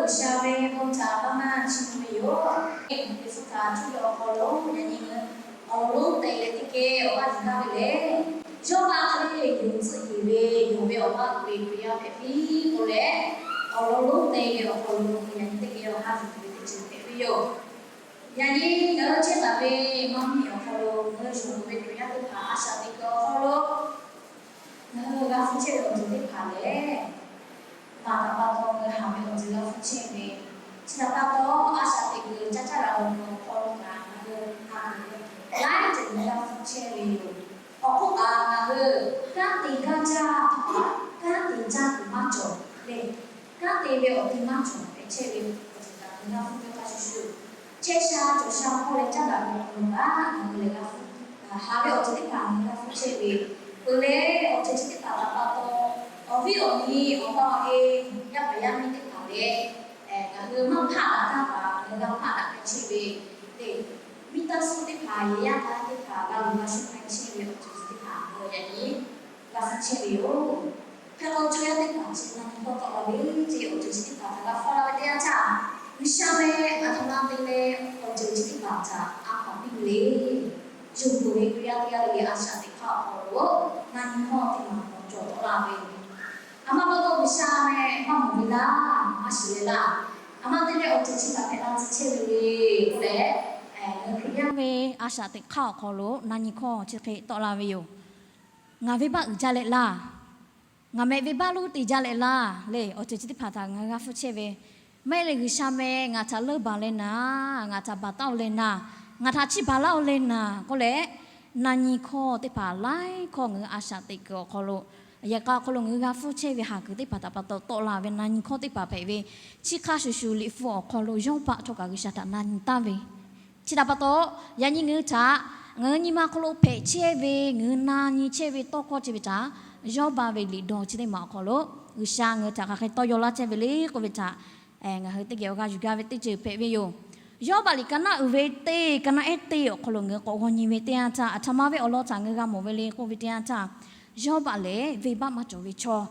G'uiˬsha ve bon htaꞈ maˇ maˇ chiˇ mvuh ve yoˬ. Eˬ, Liꞈ hpu htaꞈ cuˇ ve awˬ hk'aw lo yaꞈ nyi ngaˬ hui awˬ lonˉ te leh teˇ geh awˬ g'aˇ yuˬ gaˇ ve lehˬ, Yawˇbaˆ hk'e le yonˍ tcuhˆ yeˬ ve, yonˍ ve awˬ g'aˇ uiˍ ve Hkriꞈ yaˇ hpehꞈ piˇ k'o lehˬ, awˬ lonˉ lonˉ te ve awˬ hk'aw lo yaꞈ nyi teˇ geh awˬ g'aˇ yuˬ ve teˇ ceuˬ hpehꞈ ve yoˬ. Yaꞈ nyi ngaˬ hui chehˇ taˍ ve maˇ miˬ awˬ hk'aw lo ngaˬ hui yonˍ ve Hkriꞈ yaˇ teˇ hpaˍ a shaꞈ teꞈ kuiˬ awˬ hk'aw lo ngaˬ hui g'a hpfuhˇ chehˇ ve awˬ ceuˬ teˇ hpaˍ lehˬ, maˍ taˍ pa taw ngaˬ hui haˍ ve awˬ ceuˬ g'a hpfuhˇ chehˇ ve, chi htaꞈ pa taw a shaꞈ teꞈ kuiˬ caˇ caˇ g'a ve awˬ hk'aw lo ngaˬ hui haˍ ve laiˉ ceuˬ ngaˬ hui g'a hpfuhˇ chehˇ ve yoˬ. Awˬ hk'oˆ kaꞈ ngaˬ hui kanˉ te gaˇ jaˇ htaˇ, kanˉ te jaˇ kuiˬ maˇ cawˬ leh, kanˉ te ve awˬ ceuˬ maˇ cawˬ hpehꞈ chehˇ ve awˬ ceuˬ kaꞈ ngaˬ hui g'a hpfuhˇ ve hk'a shuˍ shuˍ, chehˇ sha cawˬ sha hpawˇ leh caˉ daꞈ ve awˬ hk'aw lo kaꞈ ngaˬ hui lehˬ g'a hpfuhˇ, haˍ ve awˬ ceuˬ teˇ hpaˍ ngaˬ hui g'a hpfuhˇ chehˇ ve, peuˬ leh awˬ ceuˬ chi teˇ hpaˍ htaꞈ pa taw awˬ viˉ awˬ nyi awˬ pa awˬ e yaˇ paˍ yaˇ miˇ teˇ hpaˍ lehˬ, ngaˬ hui maˇ hpaˆ daꞈ htaˇ kaꞈ ngaˬ hui g'a hpaˆ daꞈ k'ai chehˇ ve, leh miˇ taˇ suh teˇ hpaˍ yehˬ yaˇ htaˇ teˇ hpaˍ g'a luˬ g'a shuˍ k'ai chehˇ ve awˬ ceuˬ chi teˇ hpaˍ ngaˬ hui yaꞈ nyi g'a hpfuhˇ chehˇ ve yoˬ. Hk'e k'o chaw yaˇ teˇ hpaˍ chi na nyi hkawˇ tawˆ la ve ce awˬ ceuˬ chi teˇ hpaˍ htaꞈ g'a hpfuhˇ la ve teˇ yanˇ htaˇ, G'uiˬsha lehˬ aˬ htoꞈ ma te leh awˬ ceuˬ chi teˇ hpaˍ htaꞈ a hkaw piˇ ve le. Yonˍ peuˬ ve Hkriꞈ yaˇ teˇ g'aˇ le le a shaꞈ teꞈ hk'aˇ awˬ hk'aw lo na nyi hkawˇ teˇ maˬ k'awꞈ cawˬ tawˆ la ve, aˬ ma pa taw G'uiˬsha meh maˇ mawˬ ve laˇ, maˇ shiˍ leh laˇ, aˬ ma te leh awˬ ceuˬ chi htaꞈ hpehꞈ la tcuh chehˇ ve le k'oˆ leh, ngaˬ hui Hkriꞈ yaˇ ve a shaꞈ teꞈ hk'aˇ awˬ hk'aw lo na nyi hkawˇ chi hk'e tawˆ la ve yoˬ. Ngaˬ venˇbaˆ uiˍ jaˇ leh laˇ, ngaˬ meh venˇbaˆ lonˉ te jaˇ leh laˇ le, awˬ ceuˬ chi teˇ hpaˍ htaꞈ ngaˬ hui g'a hpfuhˇ chehˇ ve, maˇ heˆ leh G'uiˬsha meh ngaˬ htaꞈ leuˆ baˬ leh naˍ, ngaˬ htaꞈ baˬ taˉ-oˬ leh naˍ, ngaˬ htaꞈ chiˇ baˬ laˇ-oˬ leh naˍ k'oˆ leh, na nyi hkawˇ teˇ hpaˍ laiˉ hkawˇ ngaˬ hui a shaꞈ teꞈ kuiˬ awˬ hk'aw lo, yaꞈ hk'aˇ awˬ hk'aw lo ngaˬ hui g'a hpfuhˇ chehˇ ve haˍ kuiˬ teˇ hpaˍ htaꞈ pa taw tawˆ la ve na nyi hkawˇ teˇ hpaˍ hpehꞈ ve, chi hk'a shuˍ shuˍ Liꞈ hpu awˬ hk'aw lo Yawˇbaˆ htawˇ kaꞈ G'uiˬsha htaꞈ na nyi taˍ ve, chi htaꞈ pa taw, yaꞈ nyi ngaˬ hui htaꞈ, ngaˬ hui nyi ma hk'aw lo hpehꞈ chehˇ ve, ngaˬ hui na nyi chehˇ ve tawˇ hkawˇ chi ve htaꞈ Yawˇbaˆ ve liꞈ dawˇ chi teˇ maˬ awˬ hk'aw lo G'uiˬsha ngaˬ hui htaꞈ hk'aˬ hk'e tawˇ yaw laˇ chehˇ ve le k'oˆ ve htaꞈ ngaˬ hui teˇ geh awˬ g'aˇ yuˬ gaˇ ve teˇ ceuˬ hpehꞈ ve yoˬ. Yawˇbaˆ liꞈ ka naˆ uiˍ ve teˇ, ka naˆ ehˉ teˇ awˬ hk'aw lo ngaˬ hui k'awꞈ g'aw nyi ve teˇ yanˇ htaˇ, aˬ htoꞈ ma ve awˬ lawn htaꞈ ngaˬ hui g'a mawˬ ve le k'oˆ ve teˇ yanˇ htaˇ, Yawˇbaˆ lehˬ venˇbaˆ maˇ cawˬ ve chaw,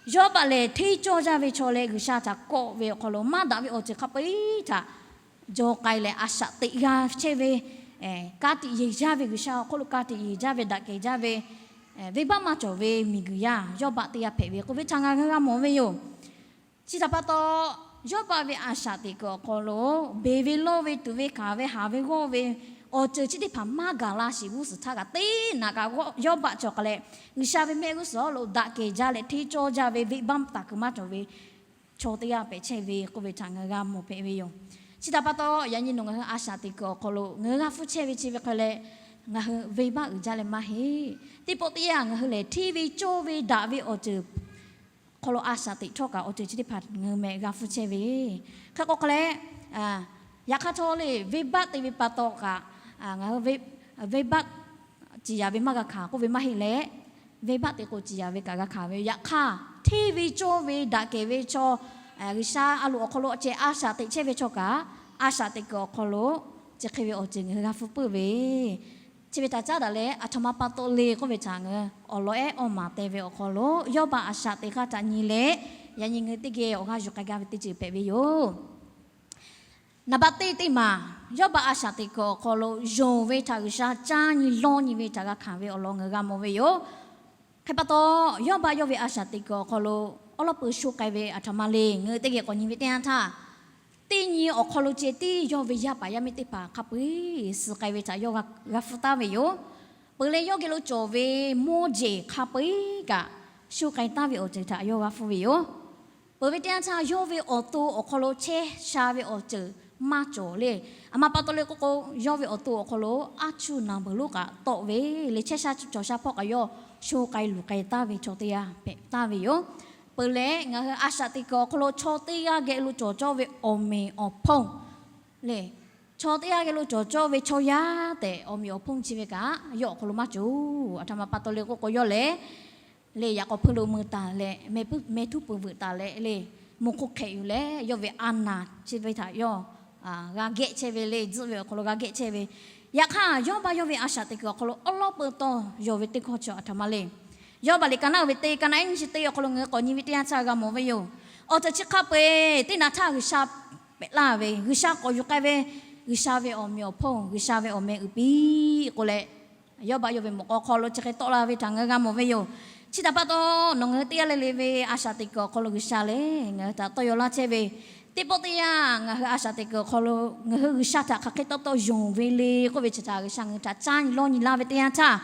Yawˇbaˆ lehˬ hteˇ cawˇ jaˇ ve chaw leh G'uiˬsha htaꞈ kawˆ ve awˬ hk'aw lo maˇ daꞈ ve awˬ ceuˬ hk'a peu-eˬ htaꞈ jaw k'ai leh a shaꞈ teꞈ g'a chehˇ ve, ka tiꞈ yeˬ jaˇ ve, G'uiˬsha awˬ hk'oˆ lo ka tiꞈ yeˬ jaˇ ve, daꞈ kehˬ jaˇ ve, venˇbaˆ maˇ cawˬ ve miˬguiˬ yaˇ Yawˇbaˆ teˇ g'aˇ hpehꞈ ve k'oˆ ve htaꞈ ngaˬ hui g'a mawˬ ve yoˬ. Chi htaꞈ pa taw, Yawˇbaˆ ve a shaꞈ teꞈ kuiˬ awˬ hk'aw lo beˬ ve lawˇ ve tuꞈ ve hkanˍ ve haˍ ve g'awˇ ve awˬ ceuˬ chi teˇ hpaˍ maˇ gaˬ la sheˍ g'uˇ suhˍ htaˇ kaꞈ teˇ naꞈ kaꞈ Yawˇbaˆ cawˬ k'ai leh, G'uiˬsha ve mehˆ g'uˇ suhˍ awˬ hk'aw lo daꞈ kehˬ jaˇ leh hteˇ cawˇ jaˇ ve, venˇbaˆ taˍ kuiˬ maˇ cawˬ ve chaw teˇ g'aˇ hpehꞈ chehˇ ve k'oˆ ve htaꞈ ngaˬ hui g'a mawˬ hpehꞈ ve yoˬ. Chi htaꞈ pa taw, yaꞈ nyi nawˬ ngaˬ hui a shaꞈ teꞈ kuiˬ awˬ hk'aw lo ngaˬ hui g'a hpfuhˇ chehˇ ve chi ve hk'e leh, ngaˬ hui venˇbaˆ uiˍ jaˇ leh maˇ heˆ. Teˇ pawˆ teˇ yanˇ ngaˬ hui lehˬ hteˇ ve cawˇ ve daꞈ ve awˬ ceuˬ hk'aw lo a shaꞈ teꞈ htawˇ kaꞈ awˬ ceuˬ chi teˇ hpaˍ ngaˬ hui meh g'a hpfuhˇ chehˇ ve. Hk'e k'o hk'a leh, yaꞈ hk'aˇ htawˇ le venˇbaˆ te ve pa taw kaꞈ, ngaˬ hui venˇbaˆ ciˍ yanˍ ve maˇ g'a hkanˍ k'oˆ ve maˇ heˆ leh, venˇbaˆ te k'o ciˍ yanˍ ve kaꞈ g'a hkanˍ ve. Yaꞈ hk'aˇ hteˇ ve cawˇ ve daꞈ kehˬ ve chaw, G'uiˬsha a loꞈ awˬ hk'aw lo ceh a shaꞈ teꞈ chehˇ ve chaw kaꞈ, a shaꞈ teꞈ kuiˬ awˬ hk'aw lo chi hk'e ve awˬ ceuˬ ngaˬ hui g'a hpfuhˇ puiˉ ve, chi ve htaꞈ caˉ daꞈ leh aˬ htoꞈ ma pa taw le k'oˆ ve htaꞈ ngaˬ hui awˬ lawn ehˉ awˬ maˍ te ve awˬ hk'aw lo Yawˇbaˆ a shaꞈ teꞈ hk'aˇ htaꞈ nyi leh, yaꞈ nyi ngaˬ hui teˇ geh awˬ g'aˇ yuˬ k'ai gaˇ ve teˇ ceuˬ hpehꞈ ve yoˬ. Naˍ baˆ teˇ teˇ maˬ, Yawˇbaˆ a shaꞈ teꞈ kuiˬ awˬ hk'aw lo yonˍ ve htaꞈ G'uiˬsha caˇ nyi lawˇ nyi ve htaꞈ g'a hkanˍ ve awˬ lawn ngaˬ hui g'a mawˬ ve yoˬ. Hk'e pa taw, Yawˇbaˆ yawˇ ve a shaꞈ teꞈ kuiˬ awˬ hk'aw lo awˉ lawˉ peu sho k'ai ve aˬ htoꞈ ma le ngaˬ hui teˇ geh k'awꞈ nyi ve teˇ yanˇ htaˇ, teˇ nyi awˬ hk'aw lo ceh tiˉ yawˇ ve yaˇ paˍ yaˇ miˇ teˇ hpaˍ hk'a peu-eˬ suh k'ai ve htaꞈ yawˇ g'a hpfuhˇ taˍ ve yoˬ. Peuˬ leh yawˇ geh lo cawˬ ve mawˇ jeˬ hk'a peu-eˬ kaꞈ sho k'ai taˍ ve awˬ ceuˬ htaꞈ yawˇ g'a hpfuhˇ ve yoˬ. Peuˬ ve teˇ yanˇ htaˇ yawˇ ve awˬ to awˬ hk'aw lo chehˇ sha ve awˬ ceuˬ maˇ cawˬ le. Aˬ ma pa taw le k'oˆ k'o, yawˇ ve awˬ to awˬ hk'aw lo aˉ chuˇ naˍ beuˬ lonˉ kaꞈ tawˆ ve le, chehˇ sha cawˬ sha hpawˇ kaꞈ yawˇ sho k'ai luˬ k'ai taˍ ve chaw teˇ g'aˇ hpehꞈ taˍ ve yoˬ. Peuˬ leh ngaˬ hui a shaꞈ teꞈ kuiˬ awˬ hk'aw lo chaw teˇ g'aˇ geh lo cawˬ cawˇ ve awˬ meꞈ awˬ hponˇ le, chaw teˇ g'aˇ geh lo cawˬ cawˇ ve chaw yaˇ tehꞈ awˬ meꞈ awˬ hponˇ chi ve kaꞈ yawˇ awˬ hk'aw lo maˇ cawˬ. Aˬ htoꞈ ma pa taw le k'oˆ k'o, yawˇ lehˬ le yaꞈ k'aw hpui lo mui taˍ leh, meh htuˇ pui veuꞈ taˍ leh le, mvuhˇ hk'oˆ hk'ehꞈ yuˬ leh yawˇ ve a naˍ chi ve htaꞈ yawˇ g'a gehˆ chehˇ ve le, tzuhˆ ve awˬ hk'aw lo g'a gehˆ chehˇ ve. Yaꞈ hk'aˇ, Yawˇbaˆ yawˇ ve a shaꞈ teꞈ kuiˬ awˬ hk'aw lo awˉ lawˉ peu tawˇ yonˍ ve teˇ hkawˇ chi aˬ htoꞈ ma le. Yawˇbaˆ liꞈ ka naˆ uiˍ ve teˇ, ka naˆ ehˉ nyiˇ chi teˇ awˬ hk'aw lo ngaˬ hui k'awꞈ nyi ve teˇ yanˇ htaˇ g'a mawˬ ve yoˬ. Awˬ ceuˬ chi hk'a peu-eˬ teˇ naꞈ htaˇ G'uiˬsha pehꞈ laˇ ve, G'uiˬsha k'awꞈ yuˬ k'ai ve, G'uiˬsha ve awˬ meꞈ awˬ hponˇ, G'uiˬsha ve awˬ meh uiˍ piˇ k'o leh, Yawˇbaˆ yawˇ ve mawꞈ k'aw hk'aw lo chi hk'e tawˆ la ve htaꞈ ngaˬ hui g'a mawˬ ve yoˬ. Chi htaꞈ pa taw, nawˬ ngaˬ hui teˇ g'aˇ le le ve a shaꞈ teꞈ kuiˬ awˬ hk'aw lo G'uiˬsha lehˬ ngaˬ hui htaꞈ tawˇ yaw laˇ chehˇ ve, teˇ pawˆ teˇ yanˇ ngaˬ hui a shaꞈ teꞈ kuiˬ awˬ hk'aw lo ngaˬ hui G'uiˬsha htaꞈ hk'aˬ hk'e tawˇ tawˇ yonˍ ve le k'oˆ ve chi htaꞈ G'uiˬsha ngaˬ hui htaꞈ caˇ nyi lawˇ nyi laˇ ve teˇ yanˇ htaˇ,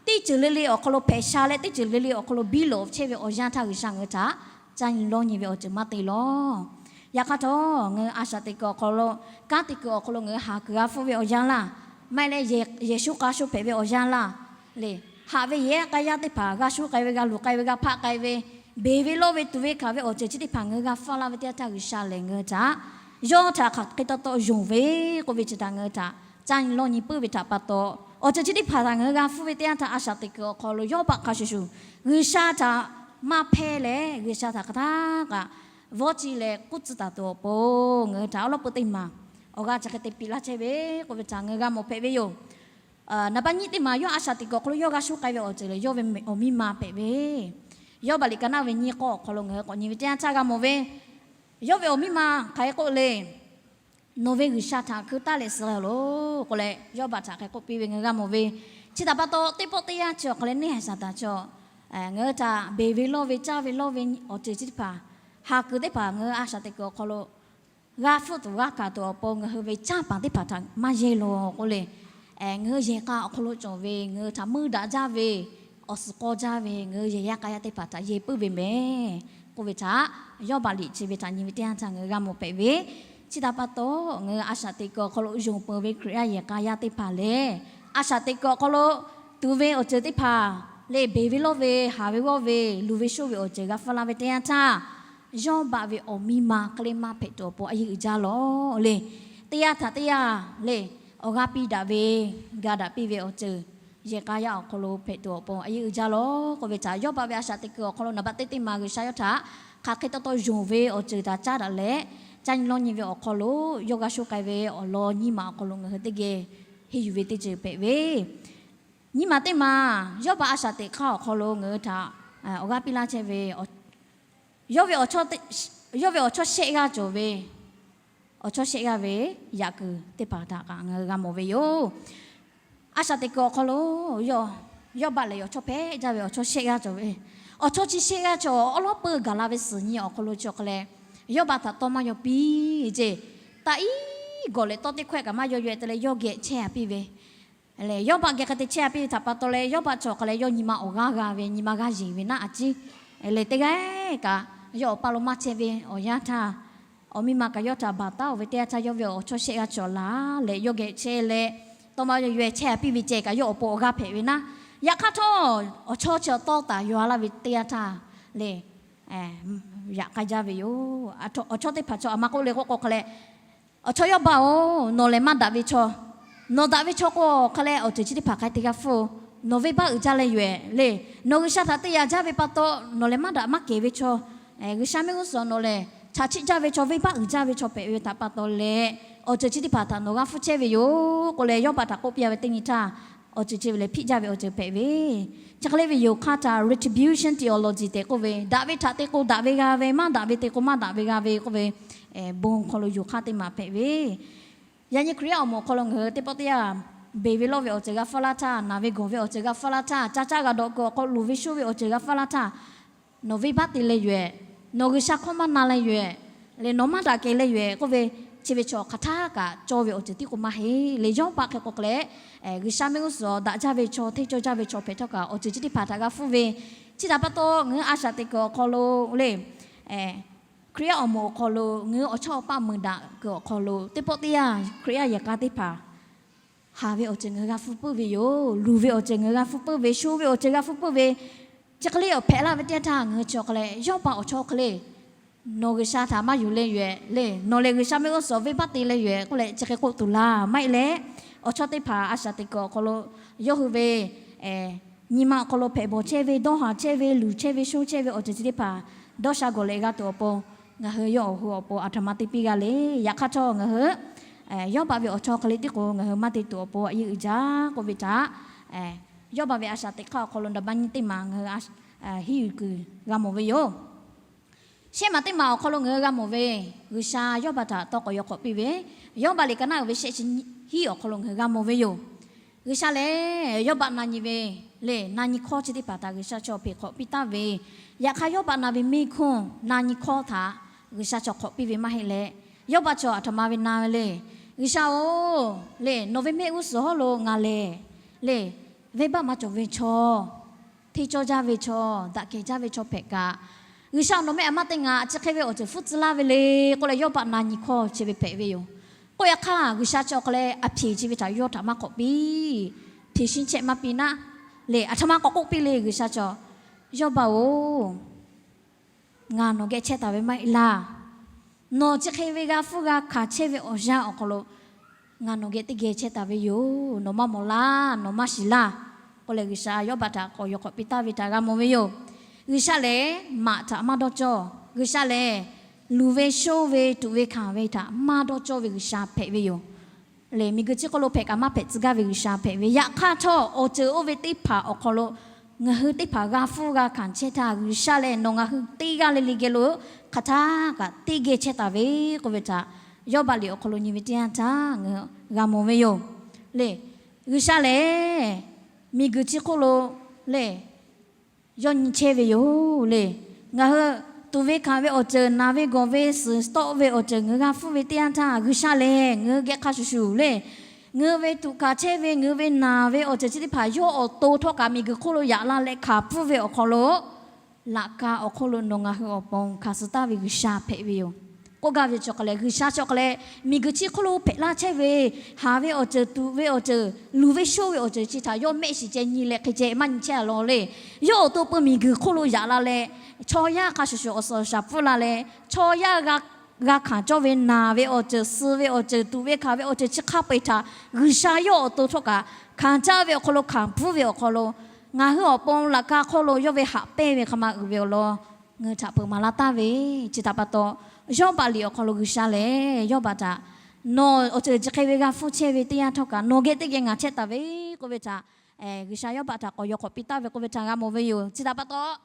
teˇ ceuˬ le le awˬ hk'aw lo hpehꞈ sha leh teˇ ceuˬ le le awˬ hk'aw lo biˇ lawꞈ chehˇ ve awˬ yanˇ htaˇ G'uiˬsha ngaˬ hui htaꞈ caˇ nyi lawˇ nyi ve awˬ ceuˬ maˇ te lawˬ. Yaꞈ hk'aˇ htawˇ, ngaˬ hui a shaꞈ teꞈ kuiˬ awˬ hk'aw lo, kanˉ te kuiˬ awˬ hk'aw lo ngaˬ hui haˍ kuiˬ g'a hpfuhˇ ve awˬ yanˇ laˇ, maˇ heˆ leh yehˬ shuˉ k'a shuˉ hpehꞈ ve awˬ yanˇ laˇ, le, haꞈ ve yehˬ k'a yaˇ teˇ hpaˍ g'a shuˉ k'ai ve, g'a luˬ k'ai ve, g'a hpaˆ k'ai ve, beˬ ve lawˇ ve tuˬ ve hkanˍ ve awˬ ceuˬ chi teˇ hpaˍ ngaˬ hui g'a hpfuhˇ laˇ ve teˇ yanˇ htaˇ G'uiˬsha lehˬ ngaˬ hui htaꞈ yawˇ htaꞈ hk'aˬ hk'e tawˇ tawˇ yonˍ ve k'oˆ ve chi htaꞈ ngaˬ hui htaꞈ caˇ nyi lawˇ nyi puiˉ ve htaꞈ pa taw, awˬ ceuˬ chi teˇ hpaˍ htaꞈ ngaˬ hui g'a hpfuhˇ ve teˇ yanˇ htaˇ a shaꞈ teꞈ kuiˬ awˬ hk'aw lo Yawˇbaˆ hk'a shuˍ shuˍ G'uiˬsha htaꞈ maˇ hpehˇ leh G'uiˬsha htaꞈ hk'aˬ htaˇ kaꞈ vawˇ chi leh k'oˆ tcuh taˍ tuˬ awˬ pon ngaˬ hui htaꞈ awˉ lawˉ peu teˇ maˬ awˬ g'aˇ chi hk'e te piˇ laˇ chehˇ ve k'oˆ ve htaꞈ ngaˬ hui g'a mawˬ hpehꞈ ve yoˬ. Naˍ baˆ nyiˇ teˇ maˬ yawˇ a shaꞈ teꞈ kuiˬ awˬ hk'aw lo yawˇ g'a shuˉ k'ai ve awˬ ceuˬ lehˬ yawˇ ve awˬ miˇ ma hpehꞈ ve, Yawˇbaˆ liꞈ ka naˆ ve nyiˇ k'awˇ awˬ hk'aw lo ngaˬ hui k'awꞈ nyi ve teˇ yanˇ htaˇ g'a mawˬ ve, yawˇ ve awˬ miˇ ma hk'aˬ hk'e k'oˆ le, Nawˬ ve G'uiˬsha htaꞈ hkui taˉ leh suh loˬ k'oˆ leh Yawˇbaˆ htaꞈ hk'aˬ hk'e k'oˆ piˇ ve ngaˬ hui g'a mawˬ ve. Chi htaꞈ pa taw, teˇ pawˆ teˇ yanˇ chi awˬ hk'aw leh neˇ haiˬ Saˍtanˍ chaw ngaˬ hui htaꞈ beˬ ve lawˇ ve, caˇ ve lawˇ ve awˬ ceuˬ chi teˇ hpaˍ, haˍ kuiˬ teˇ hpaˍ ngaˬ hui a shaꞈ teꞈ kuiˬ awˬ hk'aw lo g'a hpfuhˆ tuˬ g'a hkanˍ tuˬ awˬ pon ngaˬ hui ve caˇ paˍ teˇ hpaˍ htaꞈ maˇ yehˇ loˬ k'oˆ le. Ngaˬ hui yehˬ k'a awˬ hk'aw lo cawˬ ve ngaˬ hui htaꞈ meuˇ daꞈ jaˇ ve awˬ suhˍ k'aw jaˇ ve ngaˬ hui yehˬ yaˇ k'a yaˇ teˇ hpaˍ htaꞈ yehˬ puiˉ ve mehˍ k'oˆ ve htaꞈ Yawˇbaˆ liꞈ chi ve htaꞈ nyi ve teˇ yanˇ htaˇ ngaˬ hui g'a mawˬ hpehꞈ ve. Chi htaꞈ pa taw, ngaˬ hui a shaꞈ teꞈ kuiˬ awˬ hk'aw lo yonˍ peuˬ ve Hkriꞈ yaˇ yehˬ k'a yaˇ teˇ hpaˍ lehˬ, a shaꞈ teꞈ kuiˬ awˬ hk'aw lo tuˬ ve awˬ ceuˬ teˇ hpaˍ lehˬ, beˬ ve lawˇ ve, haˍ ve g'awˇ ve, luˬ ve shoˇ ve awˬ ceuˬ g'a hpfuhˇ laˇ ve teˇ yanˇ htaˇ, Yawˇbaˆ ve awˬ miˇ ma hk'e le maˇ hpehꞈ tuˬ awˬ pon a yeˇ uiˍ jaˇ lawˬ le. Teˇ yanˇ htaꞈ teˇ yanˇ lehˬ, awˬ g'aˇ piˇ daꞈ ve, ga daꞈ piˇ ve awˬ ceuˬ yehˬ k'a yaˇ awˬ hk'aw lo hpehꞈ tuˬ awˬ pon a yeˇ uiˍ jaˇ lawˬ k'oˆ ve htaꞈ Yawˇbaˆ ve a shaꞈ teꞈ kuiˬ awˬ hk'aw lo naˍ baˆ teˇ teˇ maˬ G'uiˬsha yawˇ htaꞈ hk'aˬ hk'e tawˇ tawˇ yonˍ ve awˬ ceuˬ htaꞈ caˉ daꞈ leh, caˇ nyi lawˇ nyi ve awˬ hk'aw lo yawˇ g'a shuˉ k'ai ve awˬ lawn nyiˇ maˬ awˬ hk'aw lo ngaˬ hui teˇ geh henˇ yuˬ ve teˇ ceuˬ hpehꞈ ve, nyiˇ maˬ teˇ maˬ Yawˇbaˆ a shaꞈ teꞈ hk'aˇ awˬ hk'aw lo ngaˬ hui htaꞈ awˬ g'aˇ piˇ laˇ chehˇ ve, yawˇ ve, yawˇ ve awˬ chawˇ shehˆ g'aˇ cawˬ ve, awˬ chawˇ shehˆ g'aˇ ve yaꞈ kuiˬ teˇ hpaˍ htaꞈ kaꞈ ngaˬ hui g'a mawˬ ve yoˬ. A shaꞈ teꞈ kuiˬ awˬ hk'aw lo Yawˇbaˆ lehˬ awˬ chawˇ hpehꞈ jaˇ ve awˬ chawˇ shehˆ g'aˇ cawˬ ve, awˬ chawˇ chi shehˆ g'aˇ cawˬ awˉ lawˉ peuˬ gaˬ la ve suhˍ nyi awˬ hk'aw lo chi awˬ hk'a leh, Yawˇbaˆ htaꞈ tawˇ maˇ yaw piˇ ceˇ. Taꞈ iˉ gawˬ leh tawˇ teˇ hkawehˇ kaꞈ maˇ yaw yaw te leh yawˇ geh chehˇ a piˇ ve, Yawˇbaˆ geh hk'e te chehˇ a piˇ ve htaꞈ pa taw leh, Yawˇbaˆ chi awˬ hk'a leh yawˇ nyi ma awˬ g'aˇ g'a ve, nyi ma g'aˇ yeˬ ve naˉ a ciˉ. Lehˬ teˇ g'aˇ kaꞈ yawˇ awˬ pa lo maˇ chehˇ ve awˬ yanˇ htaˇ, awˬ miˇ ma kaꞈ yawˇ htaꞈ baˬ taˉ-oˬ ve teˇ yanˇ htaˇ, yawˇ ve awˬ chawˇ shehˆ g'aˇ cawˬ laˬ leh yawˇ geh chehˇ leh, tawˇ maˇ yaw yaw chehˇ a piˇ ve ceh kaꞈ yawˇ awˬ pon awˬ g'aˇ hpehꞈ ve naˉ. Yaꞈ hk'aˇ htawˇ, awˬ chawˇ chi awˬ tawˇ taˍ yaw laˇ ve teˇ yanˇ htaˇ lehˬ, yaꞈ k'ai jaˇ ve yoˬ. Awˬ chawˇ teˇ hpaˍ chaw aˬ ma k'oˆ le k'oˆ k'o hk'a leh, Awˬ chawˇ Yawˇbaˆ-oˬ, nawˬ lehˬ maˇ daꞈ ve chaw. Nawˬ daꞈ ve chaw k'o hk'a leh awˬ ceuˬ chi teˇ hpaˍ hk'a te g'a hpfuhˇ-oˬ. Nawˬ venˇbaˆ uiˍ jaˇ leh yoˬ-ehˍ le. Nawˬ G'uiˬsha htaꞈ te yaꞈ jaˇ ve pa taw, nawˬ lehˬ maˇ daꞈ maˇ kehˬ ve chaw. G'uiˬsha mehˆ g'uˇ suhˍ nawˬ lehˬ chaꞈ chiˆ jaˇ ve chaw, venˇbaˆ uiˍ jaˇ ve chaw hpehꞈ ve htaꞈ pa taw leh, awˬ ceuˬ chi teˇ hpaˍ htaꞈ nawˬ g'a hpfuhˇ chehˇ ve yoˬ k'oˆ leh Yawˇbaˆ htaꞈ k'oˆ piˇ-a ve teˇ nyi htaˇ, awˬ ceuˬ chi ve lehˬ hpiˆ jaˇ ve awˬ ceuˬ hpehꞈ ve. Chi hk'e le ve yoˬ hk'aˇ htaꞈ retribution theology tehꞈ k'oˆ ve, daꞈ ve htaꞈ te k'o daꞈ ve g'a ve, maˇ daꞈ ve te k'o maˇ daꞈ ve g'a ve k'oˆ ve, bon hk'aw lo yoˬ hk'aˇ teˇ maˬ hpehꞈ ve. Yaꞈ nyi Hkriꞈ yaˇ awˬ moˍ awˬ hk'aw lo ngaˬ hui teˇ pawˆ teˇ yanˇ, beˬ ve lawˇ ve awˬ ceuˬ g'a hpfuhˇ laˇ htaˇ, naˬ ve gawˬ ve awˬ ceuˬ g'a hpfuhˇ laˇ htaˇ, ca caˇ g'a dawꞈ kuiˬ awˬ hk'aw lo luˬ ve shoˇ ve awˬ ceuˬ g'a hpfuhˇ laˇ htaˇ, nawˬ venˇbaˆ te leh yoˬ-ehˍ. Nawˬ G'uiˬsha hkawˇ maˇ na leh yoˬ-ehˍ. Lehˬ nawˬ maˇ daꞈ kehˬ leh yoˬ-ehˍ k'oˆ ve, chi ve chaw hk'aˬ htaˇ kaꞈ cawˇ ve awˬ ceuˬ tiˉ k'o maˇ heˆ. Lehˬ Yawˇbaˆ hk'e k'o hk'a leh, G'uiˬsha mehˆ g'uˇ suhˍ daꞈ jaˇ ve chaw, hteˇ cawˇ jaˇ ve chaw hpehꞈ htawˇ kaꞈ awˬ ceuˬ chi teˇ hpaˍ htaꞈ g'a hpfuhˇ ve, chi htaꞈ pa taw ngaˬ hui a shaꞈ teꞈ kuiˬ awˬ hk'aw lo lehˬ, Hkriꞈ yaˇ awˬ moˍ awˬ hk'aw lo ngaˬ hui awˬ chawˇ awˬ paˆ meuˍ daꞈ kuiˬ awˬ hk'aw lo teˇ pawˆ teˇ yanˇ Hkriꞈ yaˇ yehˬ k'a teˇ hpaˍ haˍ ve awˬ ceuˬ ngaˬ hui g'a hpfuhˇ puiˉ ve yoˬ. Luˬ ve awˬ ceuˬ ngaˬ hui g'a hpfuhˇ puiˉ ve, shu ve awˬ ceuˬ g'a hpfuhˇ puiˉ ve, chi hk'e le awˬ hpehꞈ laˇ ve teˇ yanˇ htaˇ ngaˬ hui chi awˬ hk'a leh Yawˇbaˆ awˬ chawˇ hk'e le, nawˬ G'uiˬsha htaꞈ maˇ yonˍ leh yoˬ-ehˍ le, nawˬ lehˬ G'uiˬsha mehˆ g'uˇ suhˍ venˇbaˆ te leh yoˬ-ehˍ k'oˆ leh chi hk'e k'oˆ tuˬ laˇ maˇ heˆ leh, awˬ chawˇ teˇ hpaˍ a shaꞈ teꞈ kuiˬ awˬ hk'aw lo yawˇ hui ve nyi ma awˬ hk'aw lo hpehꞈ bawˬ chehˇ ve, dawˇ haˍ chehˇ ve, luˬ chehˇ ve, sho chehˇ ve awˬ ceuˬ chi teˇ hpaˍ dawˇ sha gawˬ leh g'a tuˬ awˬ pon, ngaˬ hui yawˇ awˬ hui awˬ pon aˬ htoꞈ ma te piˇ g'a le. Yaꞈ hk'aˇ htawˇ ngaˬ hui Yawˇbaˆ ve awˬ chawˇ hk'e le tiˉ k'o ngaˬ hui maˇ te tuˬ awˬ pon a yeˇ uiˍ jaˇ k'oˆ ve htaꞈ, Yawˇbaˆ ve a shaꞈ teꞈ hk'aˇ awˬ hk'aw lo naˍ baˆ nyi teˇ maˬ ngaˬ hui henˇ yuˬ kuiˬ g'a mawˬ ve yoˬ. Shehˆ maˬ teˇ maˬ awˬ hk'aw lo ngaˬ hui g'a mawˬ ve, G'uiˬsha Yawˇbaˆ htaꞈ tawˇ k'awꞈ yaw hk'awꞈ piˇ ve, Yawˇbaˆ liꞈ ka naˆ uiˍ ve shehˆ chi hiˉ awˬ hk'aw lo ngaˬ hui g'a mawˬ ve yoˬ. G'uiˬsha lehˬ Yawˇbaˆ na nyi ve le, na nyi hkawˇ chi teˇ hpaˍ htaꞈ G'uiˬsha chaw hpeꞈ hk'awꞈ piˇ taˍ ve, yaꞈ hk'aˇ Yawˇbaˆ na ve miˇ hkuˇ na nyi hkawˇ htaꞈ G'uiˬsha chaw hk'awꞈ piˇ ve maˇ heˆ leh, Yawˇbaˆ chaw aˬ htoꞈ ma ve na ve le. G'uiˬsha-oˬ, le nawˬ ve mehˆ g'uˇ suhˍ hawˉ lo ngaˬ lehˬ le, venˇbaˆ maˇ cawˬ ve chaw, hteˇ cawˇ jaˇ ve chaw, daꞈ kehˬ jaˇ ve chaw hpehꞈ kaꞈ, G'uiˬsha nawˬ mehˆ aˬ maˇ te ngaˬ chi hk'e ve awˬ ceuˬ hpfuhˇ tcuh laˇ ve le k'oˆ leh, Yawˇbaˆ na nyi hkawˇ chi ve hpehꞈ ve yoˬ. K'oˆ yaꞈ hk'aˇ, G'uiˬsha chi awˬ hk'aw leh a hpeꞈ chi ve htaꞈ yawˇ htaꞈ maˇ k'awꞈ piˇ, hpeꞈ shiˉ chehˆ maˇ piˇ naˉ le, aˬ htoꞈ ma k'awꞈ k'oˆ piˇ le, G'uiˬsha chaw, Yawˇbaˆ-oˬ, ngaˬ nawˬ geh chehˇ taˍ ve maˇ heˆ laˇ. Nawˬ chi hk'e ve g'a hpfuhˇ g'a hkanˍ chehˇ ve awˬ yanˇ awˬ hk'aw lo ngaˬ nawˬ geh teˇ geh chehˇ taˍ ve yoˬ. Nawˬ maˇ mawˬ laˇ, nawˬ maˇ shiˍ laˇ k'oˆ leh, G'uiˬsha Yawˇbaˆ htaꞈ k'awꞈ yaw hk'awꞈ piˇ taˍ ve htaꞈ g'a mawˬ ve yoˬ. G'uiˬsha lehˬ maꞈ htaꞈ maˇ dawˇ cawˇ. G'uiˬsha lehˬ luˬ ve shoˇ ve tuꞈ ve hkanˍ ve htaꞈ maˇ dawˇ cawˇ ve G'uiˬsha hpehꞈ ve yoˬ. Le miˬguiˬ chi hk'oˆ lo hpehꞈ kaꞈ maˇ hpehꞈ tcuh gaˇ ve G'uiˬsha hpehꞈ ve, yaꞈ hk'aˇ htawˇ awˬ ceuˬ oˇ ve teˇ hpaˍ awˬ hk'aw lo ngaˬ hui teˇ hpaˍ g'a hpfuhˇ g'a hkanˍ chehˇ htaˇ, G'uiˬsha lehˬ nawˬ ngaˬ hui teˇ g'aˇ le le geh lo hk'aˬ htaˇ kaꞈ teˇ geh chehˇ taˍ ve k'oˆ ve htaꞈ Yawˇbaˆ liꞈ awˬ hk'aw lo nyi ve teˇ yanˇ htaˇ ngaˬ hui g'a mawˬ ve yoˬ. Le G'uiˬsha lehˬ miˬguiˬ chi hk'oˆ lo le yawˇ nyi chehˇ ve yoˬ le. Ngaˬ hui tuꞈ ve hkanˍ ve awˬ ceuˬ, naˬ ve gawˬ ve, suhˍ tawˆ ve awˬ ceuˬ ngaˬ hui g'a hpfuhˇ ve teˇ yanˇ htaˇ, G'uiˬsha lehˬ ngaˬ hui geh hk'a shuˍ shuˍ le, ngaˬ hui ve tuꞈ hkanˍ chehˇ ve, ngaˬ hui ve naˬ ve awˬ ceuˬ chi teˇ hpaˍ yawˇ awˬ to htawˇ kaꞈ miˬguiˬ hk'oˆ lo yaꞈ la leh hkanˍ pfuhˇ ve awˬ hk'aw lo, laꞈ ka awˬ hk'oˆ lo nawˬ ngaˬ hui awˬ pon hkanˍ suh taˍ ve G'uiˬsha hpehꞈ ve yoˬ. K'oˆ gaˇ ve chi awˬ hk'aw lehˬ, G'uiˬsha chi awˬ hk'aw lehˬ miˬguiˬ chi hk'oˆ lo hpehꞈ laˇ chehˇ ve, haˍ ve awˬ ceuˬ, tuꞈ ve awˬ ceuˬ, luˬ ve shoˇ ve awˬ ceuˬ chi htaꞈ yawˇ mehˆ shiˍ ceh nyi leh hk'e ceh maˇ nyi chehˇ a law le. Yawˇ awˬ to peu miˬguiˬ hk'oˆ lo yaꞈ la leh, chaw yaˇ hk'a shuˍ shuˍ awˬ suhˍ awˬ shaˍ pfuhˇ la leh, chaw yaˇ g'a hkanˍ cawˇ ve naˬ ve awˬ ceuˬ, suh ve awˬ ceuˬ, tuꞈ ve hkanˍ ve awˬ ceuˬ chi hk'a peu-eˬ htaꞈ G'uiˬsha yawˇ awˬ to htawˇ kaꞈ hkanˍ caˇ ve awˬ hk'aw lo, hkanˍ pfuhˇ ve awˬ hk'aw lo, ngaˬ hui awˬ pon laꞈ ka hk'oˆ lo yawˇ ve haꞈ pehnˇ ve hk'a ma uiˍ ve awˬ lawn ngaˬ hui htaꞈ peuˬ maˍ laˇ taˍ ve, chi htaꞈ pa taw, Yawˇbaˆ liꞈ awˬ hk'aw lo G'uiˬsha lehˬ Yawˇbaˆ htaꞈ nawˬ awˬ ceuˬ chi hk'e ve g'a hpfuhˇ chehˇ ve teˇ yanˇ htawˇ kaꞈ nawˬ geh teˇ geh ngaˬ chehˇ taˍ ve k'oˆ ve htaꞈ G'uiˬsha Yawˇbaˆ htaꞈ k'awꞈ yaw hk'awꞈ piˇ taˍ ve k'oˆ ve htaꞈ g'a mawˬ ve yoˬ. Chi htaꞈ pa taw,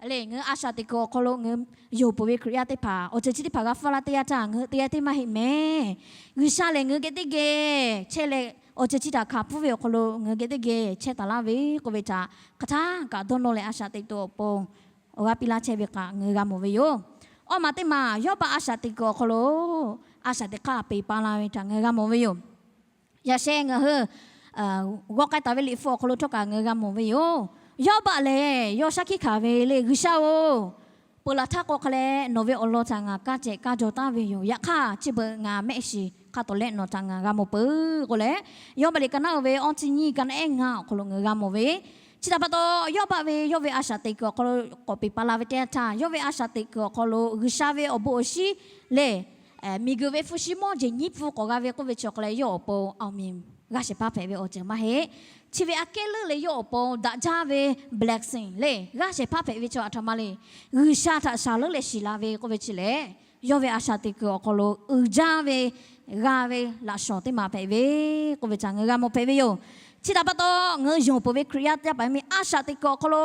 le ngaˬ hui a shaꞈ teꞈ kuiˬ awˬ hk'aw lo ngaˬ hui yonˍ peuˬ ve Hkriꞈ yaˇ teˇ hpaˍ awˬ ceuˬ chi teˇ hpaˍ g'a hpfuhˇ laˇ teˇ yanˇ htaˇ ngaˬ hui teˇ g'aˇ teˇ maˇ heˆ mehˍ. G'uiˬsha lehˬ ngaˬ hui geh teˇ geh chehˇ leh, awˬ ceuˬ chi htaꞈ hkanˍ pfuhˇ ve awˬ hk'aw lo ngaˬ hui geh teˇ geh chehˇ taˍ laˇ ve k'oˆ ve htaꞈ hk'aˬ htaˇ kaꞈ dawˇ nawˇ leh a shaꞈ teꞈ tuˬ awˬ pon awˬ g'aˇ piˇ laˇ chehˇ ve kaꞈ ngaˬ hui g'a mawˬ ve yoˬ. Awˇ maˬ teˇ maˬ Yawˇbaˆ a shaꞈ teꞈ kuiˬ awˬ hk'aw lo a shaꞈ teꞈ hk'aˇ peˬ pa la ve htaꞈ ngaˬ hui g'a mawˬ ve yoˬ. Yaꞈ sheh ngaˬ hui g'aw k'ai taˍ ve liꞈ hpu awˬ hk'aw lo htawˇ kaꞈ ngaˬ hui g'a mawˬ ve yoˬ. Yawˇbaˆ lehˬ yawˇ shaˉ hkiˆ hkanˍ ve le, G'uiˬsha-oˬ, peuˬ laˬ htaˇ k'o hk'a leh nawˬ ve awˬ lawn htaꞈ ngaˬ kaˇ cehˬ kaˇ jaw taˍ ve yoˬ. Yaꞈ hk'aˇ chi beuꞈ ngaˬ mehˆ shiˍ hk'a tawˍ leh nawˬ htaꞈ ngaˬ g'a mawˬ peuˬ k'o leh, Yawˇbaˆ liꞈ ka naˆ uiˍ ve awˇ chi nyiˇ ka naˆ ehˉ ngaˇ awˬ hk'aw lo ngaˬ hui g'a mawˬ ve, chi htaꞈ pa taw, Yawˇbaˆ ve yawˇ ve a shaꞈ teꞈ kuiˬ awˬ hk'aw lo k'awꞈ peˬ pa la ve teˇ yanˇ htaˇ, yawˇ ve a shaꞈ teꞈ kuiˬ awˬ hk'aw lo G'uiˬsha ve awˬ bon awˬ shinˉ lehˬ, miˬguiˬ ve hpu shi mawˇ jeˬ nyiˇ pfuhˇ k'awꞈ g'a ve k'oˆ ve chi awˬ hk'aw leh yawˇ awˬ pon awˬ miˬ g'aˇ shehˍ hpaˇ hpehꞈ ve awˬ ceuˬ maˇ heˆ. Chi ve aꞈ kehˉ leuˉ leh yawˇ awˬ pon daꞈ jaˇ ve blessing le, g'aˇ shehˍ hpaˇ hpehꞈ ve chaw aˬ htoꞈ ma le, G'uiˬsha htaꞈ shaˍ leuˉ leh shiˍ la ve k'oˆ ve chi lehˬ, yawˇ ve a shaꞈ teꞈ kuiˬ awˬ hk'aw lo uiˍ jaˇ ve g'a ve laꞈ shawnˍ teˇ maˬ hpehꞈ ve k'oˆ ve htaꞈ ngaˬ hui g'a mawˬ hpehꞈ ve yoˬ. Chi htaꞈ pa taw, ngaˬ hui yonˍ peuˬ ve Hkriꞈ yaˇ teˇ hpaˍ miˇ a shaꞈ teꞈ kuiˬ awˬ hk'aw lo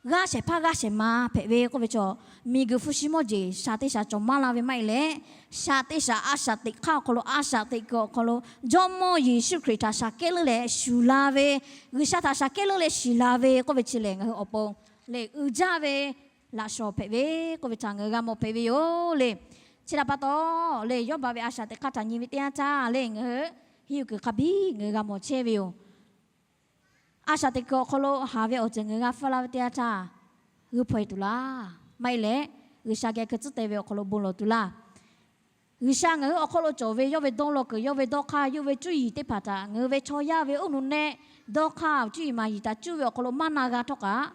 g'aˇ shehˍ hpaˇ g'aˇ shehˍ ma hpehꞈ ve k'oˆ ve chaw, miˬguiˬ hpu shi mawˇ jeˬ shaˍ teˇ shaˍ cawˬ maˇ la ve maˇ heˆ leh, shaˍ teˇ shaˍ a shaꞈ teꞈ hk'aˇ awˬ hk'aw lo a shaꞈ teꞈ kuiˬ awˬ hk'aw lo Jawˇmawˇ Yeˍsuˆ Hkriꞈ htaꞈ shaˍ kehˉ leuˉ leh shuˍ la ve, G'uiˬsha htaꞈ shaˍ kehˉ leuˉ leh shiˍ la ve k'oˆ ve chi lehˬ, ngaˬ hui awˬ pon lehˬ uiˍ jaˇ ve laꞈ shawnˍ hpehꞈ ve k'oˆ ve htaꞈ ngaˬ hui g'a mawˬ hpehꞈ ve yoˬ le. Chi htaꞈ pa taw, le Yawˇbaˆ ve a shaꞈ teꞈ hk'aˇ htaꞈ nyi ve teˇ yanˇ htaˇ le, ngaˬ hui hiˉ yuˬ kuiˬ hk'a biˇ ngaˬ hui g'a mawˬ chehˇ ve yoˬ. A shaꞈ teꞈ kuiˬ awˬ hk'aw lo haˍ ve awˬ ceuˬ ngaˬ hui g'a hpfuhˇ laˇ ve teˇ yanˇ htaˇ, g'uiˇ hpaw e tuˬ laˇ, maˇ heˆ leh G'uiˬsha geh hkui tcuhˉ te ve awˬ hk'aw lo bon lawˬ tuˬ laˇ. G'uiˬsha ngaˬ hui awˬ hk'aw lo cawˬ ve yawˇ ve dawˇ law kuiˬ, yawˇ ve dawˇ hk'aˇ, yawˇ ve cuˇ yiˍ teˇ hpaˍ htaꞈ ngaˬ hui ve chaw yaˇ ve uˉ nu nehˆ dawˇ hk'aˇ cuˇ yiˍ maˍ yiˍ htaꞈ cuˇ ve awˬ hk'aw lo maˇ na g'a htawˇ kaꞈ,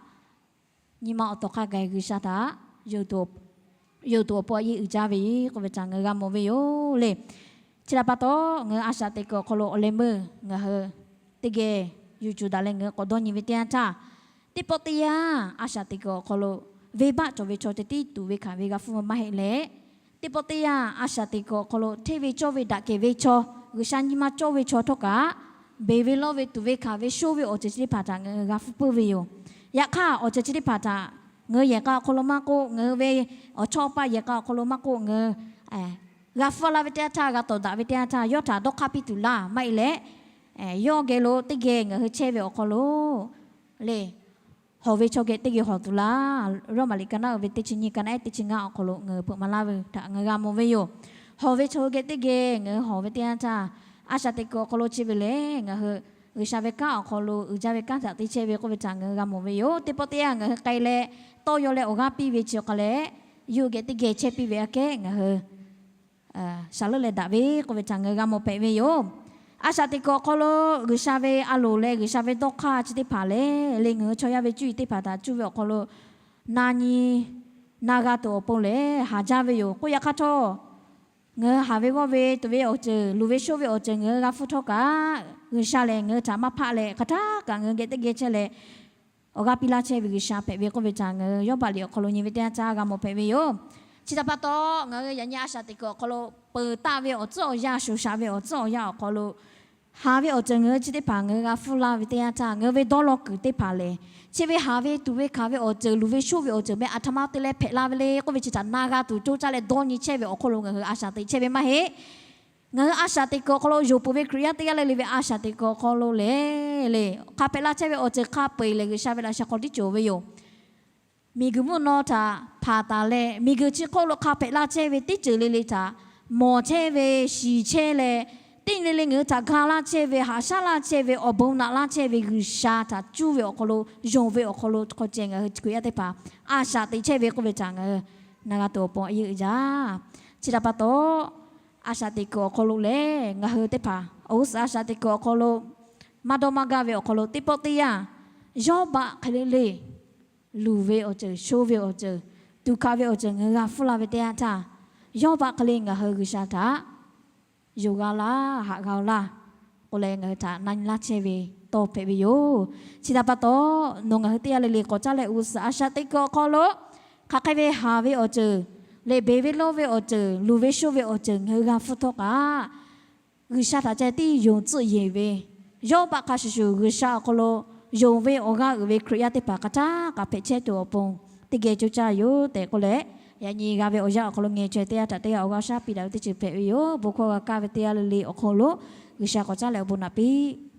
nyi ma awˬ tawˍ hk'a gaˬ G'uiˬsha htaꞈ yonˍ tuˬ awˬ pon a yeˇ uiˍ jaˇ ve k'oˆ ve htaꞈ ngaˬ hui g'a mawˬ ve yoˬ le. Chi htaꞈ pa taw, ngaˬ hui a shaꞈ teꞈ kuiˬ awˬ hk'aw lo awˬ leh meuˇ ngaˬ hui teˇ geh yuˬ cuˬ daꞈ leh ngaˬ hui k'awꞈ dawˇ nyi ve teˇ yanˇ htaˇ, teˇ pawˆ teˇ yanˇ a shaꞈ teꞈ kuiˬ awˬ hk'aw lo venˇbaˆ cawˬ ve chaw ceh tiˉ tuꞈ ve hkanˍ ve g'a hpfuhˇ maˇ heˆ leh, teˇ pawˆ teˇ yanˇ a shaꞈ teꞈ kuiˬ awˬ hk'aw lo hteˇ ve cawˇ ve daꞈ kehˬ ve chaw, G'uiˬsha nyi ma cawˇ ve chaw htawˇ kaꞈ, beˬ ve lawˇ ve tuꞈ ve hkanˍ ve shoˇ ve awˬ ceuˬ chi teˇ hpaˍ htaꞈ ngaˬ hui g'a hpfuhˇ puiˉ ve yoˬ. Yaꞈ hk'aˇ, awˬ ceuˬ chi teˇ hpaˍ htaꞈ Ngaˬ hui yehˬ k'a awˬ hk'aw lo maˇ k'oˆ, ngaˬ hui ve awˬ chawˇ paˆ yehˬ k'a awˬ hk'aw lo maˇ k'oˆ, ngaˬ hui g'a hpfuhˇ laˇ ve teˇ yanˇ htaˇ, g'a tawˍ daꞈ ve teˇ yanˇ htaˇ, yawˇ htaꞈ dawˇ hk'aˇ piˇ tuˬ laˇ maˇ heˆ leh, yawˇ geh lo teˇ geh ngaˬ hui chehˇ ve awˬ hk'aw lo le, hawˬ ve chaw geh teˇ geh hawˬ tuˬ laˇ. Roˉmaꞈ liꞈ ka naˆ uiˍ ve teˇ chi nyiˇ, ka naˆ ehˉ teˇ chi ngaˇ awˬ hk'aw lo ngaˬ hui hpeuꞈ maˍ laˇ ve htaꞈ ngaˬ hui g'a mawˬ ve yoˬ. Hawˬ ve chaw geh teˇ geh ngaˬ hui hawˬ ve teˇ yanˇ htaˇ, a shaꞈ teꞈ kuiˬ awˬ hk'aw lo chi ve lehˬ, ngaˬ hui G'uiˬsha ve kanˉ awˬ hk'aw lo uiˍ jaˇ ve kanˉ htaꞈ te chehˇ ve k'oˆ ve htaꞈ ngaˬ hui g'a mawˬ ve yoˬ. Teˇ pawˆ teˇ yanˇ ngaˬ hui k'ai leh, tawˇ yaw leh awˬ g'aˇ piˇ ve chi awˬ hk'aw leh, yawˇ geh teˇ geh chehˇ piˇ ve aꞈ kehˉ ngaˬ hui shaˍ leuˆ leh daꞈ ve k'oˆ ve htaꞈ ngaˬ hui g'a mawˬ hpehꞈ ve yoˬ. A shaꞈ teꞈ kuiˬ awˬ hk'aw lo G'uiˬsha ve a loˍ leh G'uiˬsha ve dawˇ hk'aˇ chi teˇ hpaˍ lehˬ, le ngaˬ hui chaw yaˇ ve cuˇ yiˍ teˇ hpaˍ htaꞈ cuˇ ve awˬ hk'aw lo na nyi na g'a tuˬ awˬ pon lehˬ, haˍ jaˇ ve yoˬ. K'oˆ yaꞈ hk'aˇ htawˇ, ngaˬ hui haˍ ve g'awˇ ve tuˬ ve awˬ ceuˬ, luˬ ve shoˆ ve awˬ ceuˬ ngaˬ hui g'a hpfuhˇ htawˇ kaꞈ, G'uiˬsha lehˬ ngaˬ hui htaꞈ maˇ hpaˆ leh, hk'aˬ htaˇ kaꞈ ngaˬ hui geh teˇ geh chehˇ leh, awˬ g'aˇ piˇ laˇ chehˇ ve G'uiˬsha hpehꞈ ve k'oˆ ve htaꞈ ngaˬ hui Yawˇbaˆ liꞈ awˬ hk'aw lo nyi ve teˇ yanˇ htaˇ g'a mawˬ hpehꞈ ve yoˬ. Chi htaꞈ pa taw, ngaˬ hui yaꞈ nyi a shaꞈ teꞈ kuiˬ awˬ hk'aw lo peuˬ taˆ ve awˬ tcuhˉ awˬ yanˇ, shoˍ shaꞈ ve awˬ tcuhˉ awˬ yanˇ awˬ hk'aw lo haˍ ve awˬ ceuˬ ngaˬ hui chi teˇ hpaˍ ngaˬ hui g'a hpfuhˇ laˇ ve teˇ yanˇ htaˇ, ngaˬ hui ve dawˇ law kuiˬ teˇ hpaˍ lehˬ, chi ve haˍ ve tuˬ ve hkanˍ ve awˬ ceuˬ, luˬ ve shoˆ ve awˬ ceuˬ meh aˬ htoꞈ ma te leh hpehꞈ la ve le k'oˆ ve chi htaꞈ na g'a tuˬ coˇ caˇ leh dawˇ nyi chehˇ ve awˬ hk'aw lo ngaˬ hui a shaꞈ teꞈ chehˇ ve maˇ heˆ. Ngaˬ hui a shaꞈ teꞈ kuiˬ awˬ hk'aw lo yonˍ peuˬ ve Hkriꞈ yaˇ teˇ g'aˇ le le ve a shaꞈ teꞈ kuiˬ awˬ hk'aw lo lehˬ, le hk'a hpehꞈ laˇ chehˇ ve awˬ ceuˬ hk'a peu-eˬ lehˬ G'uiˬsha ve laꞈ sha hk'aw tiˉ cawˬ ve yoˬ. Miˬguiˬ mvuhˇ naw htaꞈ hpanˍ taˍ leh, miˬguiˬ chi hk'oˆ lo hk'a hpehꞈ laˇ chehˇ ve teˇ ceuˬ le le htaꞈ mawˬ chehˇ ve, shiˍ chehˇ leh, teˇ nyi le le ngaˬ hui htaꞈ ga laˇ chehˇ ve, haꞈ shaˉ laˇ chehˇ ve, awˬ bon naꞈ laˇ chehˇ ve G'uiˬsha htaꞈ cuˇ ve awˬ hk'aw lo, yonˍ ve awˬ hk'aw lo hk'aw ceh ngaˬ hui Hkriꞈ yaˇ teˇ hpaˍ a shaꞈ teꞈ chehˇ ve k'oˆ ve htaꞈ ngaˬ hui na g'a tuˬ awˬ pon a yeˇ uiˍ jaˇ. Chi htaꞈ pa taw, a shaꞈ teꞈ kuiˬ awˬ hk'aw lo lehˬ, ngaˬ hui teˇ hpaˍ awˬ g'uˇ suhˍ a shaꞈ teꞈ kuiˬ awˬ hk'aw lo maˇ dawˇ maˇ gaˇ ve awˬ hk'aw lo teˇ pawˆ teˇ yanˇ, Yawˇbaˆ hk'e le le luˬ ve awˬ ceuˬ, sho ve awˬ ceuˬ, tuꞈ hkanˍ ve awˬ ceuˬ ngaˬ hui g'a hpfuhˇ laˇ ve teˇ yanˇ htaˇ, Yawˇbaˆ hk'e le ngaˬ hui G'uiˬsha htaꞈ yonˍ g'a laˇ, haꞈ g'a laˇ k'oˆ leh ngaˬ hui htaꞈ na nyi laˇ chehˇ ve tawˇ hpehꞈ ve yoˬ. Chi htaꞈ pa taw, nawˬ ngaˬ hui teˇ g'aˇ le le k'awꞈ caˉ leh g'uˇ suhˍ a shaꞈ teꞈ kuiˬ awˬ hk'aw lo hk'aˬ hk'e ve haˍ ve awˬ ceuˬ, leh beˬ ve lawˇ ve awˬ ceuˬ, luˬ ve sho ve awˬ ceuˬ ngaˬ hui g'a hpfuhˇ htawˇ kaꞈ, G'uiˬsha htaꞈ ceh tiˉ yonˍ tcuhˆ yeˬ ve, Yawˇbaˆ hk'a shuˍ shuˍ G'uiˬsha awˬ hk'aw lo yonˍ ve awˬ g'aˇ uiˍ ve Hkriꞈ yaˇ teˇ hpaˍ hk'aˬ htaˇ kaꞈ hpehꞈ chehˇ tuˬ awˬ pon teˇ geh coˇ caˇ yoˬ tehꞈ k'oˆ leh, yaꞈ nyi g'a ve awˬ yanˇ awˬ hk'aw lo ngeh chaweh teˇ g'aˇ htaꞈ teˇ g'aˇ awˬ g'aˇ shaˉ piˇ daꞈ ve teˇ ceuˬ hpehꞈ ve yoˬ. Bon hkawˇ g'a kaˇ ve teˇ g'aˇ le le awˬ hk'aw lo G'uiˬsha k'awꞈ caˉ leh awˬ bon naꞈ piˇ